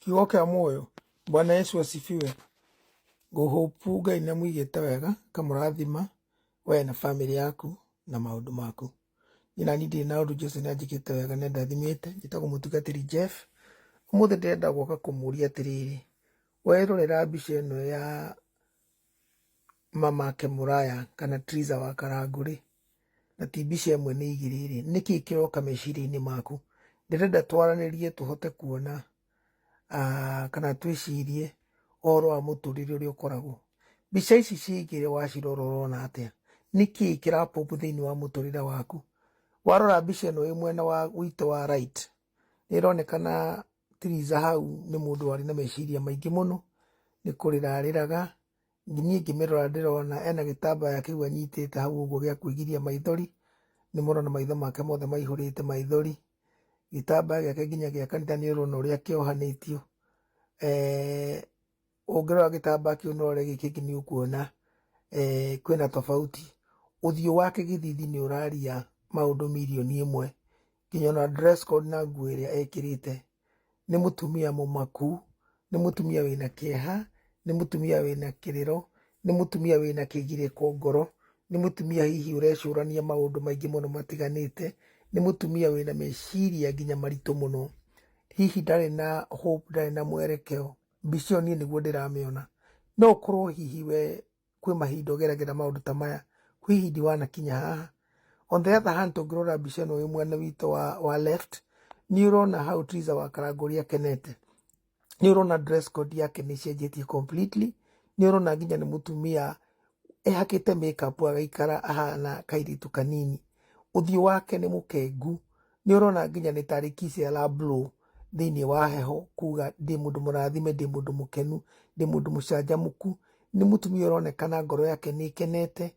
Kiugo kĩa muoyo. Bwana Yesu asifiwe. Ngũhope Ngai nĩ amũigĩte wega, akamũrathima we na bamĩrĩ yaku na maũndũ maku. Niĩ nani ndirĩ na ũndũ, Jesu nĩ anjĩkĩte wega, nĩ andathimĩte. Njĩtagwo mũtungatĩri Jeff. Ũmũthĩ ndĩrenda gũka kũmũria atĩrĩrĩ, werorera mbica ĩno ya mamake Mũraya kana Triza wa Karangũ rĩ, na ti mbica ĩmwe nĩ igĩrĩ rĩ, nĩkĩ kĩroka meciria-inĩ maku? Ndĩrenda twaranĩrie tũhote kuona kana twĩcirie ũhoro wa mũtũrĩre ũrĩa ũkoragwo. Mbica ici ciĩ igĩrĩ wacirora ũrona atĩa? Nĩkĩ kĩra pop thĩinĩ wa mũtũrĩre waku? Warora mbica ĩno ĩ mwena wa witũ wa right, nĩ ĩronekana Triza hau nĩ mũndũ warĩ na meciria maingĩ mũno, nĩ kũrĩra arĩraga. Niĩ ngĩmĩrora ndĩrona ena gĩtambaya kĩu anyitĩte hau ũguo gĩa kwĩgiria maithori, nĩ mũrona maitho make mothe maihũrĩte maithori. Gĩtambaya gĩake nginya gĩa kanitha nĩ ũrona ũrĩa kĩohanĩtio. Ũngĩrora gĩtambaya kĩu na ũrore gĩkĩ kĩngĩ nĩ ũkuona kwĩna tofauti. Ũthiũ wake gĩthithi nĩ ũraria maũndũ mirioni ĩmwe, nginya ona dress code na nguo ĩrĩa ekĩrĩte. Nĩ mũtumia mũmaku, nĩ mũtumia wĩna kĩeha, nĩ mũtumia wĩna kĩrĩro, nĩ mũtumia wĩna kĩgirĩko ngoro, nĩ mũtumia hihi ũrecũrania maũndũ maingĩ mũno matiganĩte, nĩ mũtumia wĩna meciria nginya maritũ mũno. Hihi ndarĩ na hope, ndarĩ na mwerekeo. Mbica ĩyo niĩ nĩguo ndĩramĩona. No ũkorwo hihi we kwĩ mahinda ũgeragĩra maũndũ ta maya, kwĩ hĩndĩ wanakinya haha. On the other hand, tũngĩrora mbica ĩno ĩ mwena witũ wa left, nĩ ũrona hau Triza wa Karangũ ũrĩa akenete. Nĩ ũrona dress code yake nĩ ĩcenjetie completely. Nĩ ũrona nginya nĩ mũtumia ehakĩte makeup agaikara ahana kairĩtu kanini. Ũthiũ wake nĩ mũkengu. Nĩ ũrona nginya nĩ tarĩ kiss ara blow thĩinĩ wa heho kuga ndĩ mũndũ mũrathime, ndĩ mũndũ mũkenu, ndĩ mũndũ mũcanjamũku. Nĩ mũtumia ũronekana ngoro yake nĩ ĩkenete,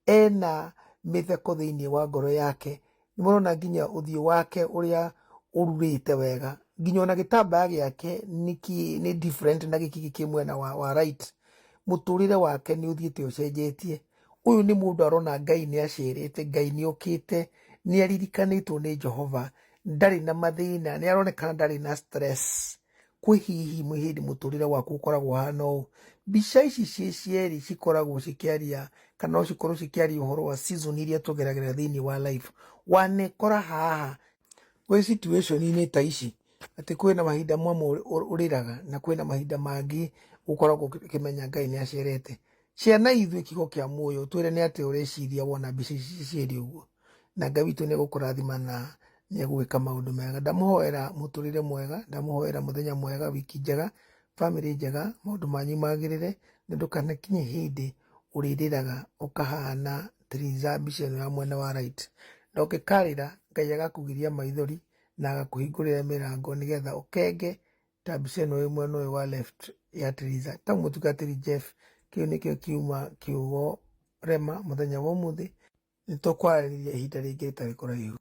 ena mĩtheko thĩinĩ wa ngoro yake. Nĩ mũrona nginya ũthiũ wake ũrĩa ũrurĩte wega, nginya ona gĩtambaya gĩake nĩ different na gĩkĩ kĩ mwena wa right. Mũtũrĩre wake nĩ ũthiĩte ũcenjetie. Ũyũ nĩ mũndũ arona Ngai nĩ acerete, Ngai nĩ okĩte, nĩ aririkanĩtwo nĩ Jehova, ndarĩ na mathĩna, nĩ aronekana ndarĩ na stress. Kwĩ hihi mwĩ hĩndĩ mũtũrĩre waku ũkoragwo ũhana ũũ? Mbica ici ciĩ cierĩ cikoragwo cikĩaria kana no cikorwo cikĩaria ũhoro wa season iria tũgeragĩra thĩinĩ wa life. Wanekora haha gwĩ situation-inĩ ta ici atĩ kwĩna mahinda mamwe ũrĩraga na kwĩna mahinda mangĩ ũkoragwo ũkĩmenya Ngai nĩ acerete. Ciana ithuĩ kiugo kĩa muoyo twĩre nĩ atĩa ũreciria wona mbica ici cierĩ ũguo, na Ngai witũ nĩ egũkũrathima na nĩ egwĩka maũndũ mega. Ndamũhoera mũtũrĩre mwega, ndamũhoera mũthenya mwega, wiki njega, bamĩrĩ njega, maũndũ manyu magĩrĩre, na ndũkanakinye hĩndĩ ũrĩrĩraga ũkahana Triza mbica ĩno ya mwena wa right. Na ũngĩkarĩra Ngai agakũgiria maithori na agakũhingũrĩra mĩrango nĩgetha ũkenge ta mbica ĩno ĩ mwena ũyũ wa left ya Triza. Ta mũtungatĩri Jeff, kĩu nĩkĩo kiuma kiugo rema mũthenya wa ũmũthĩ. Nĩ tũkwaranĩria ihinda rĩngĩ rĩtarĩ kũraihu.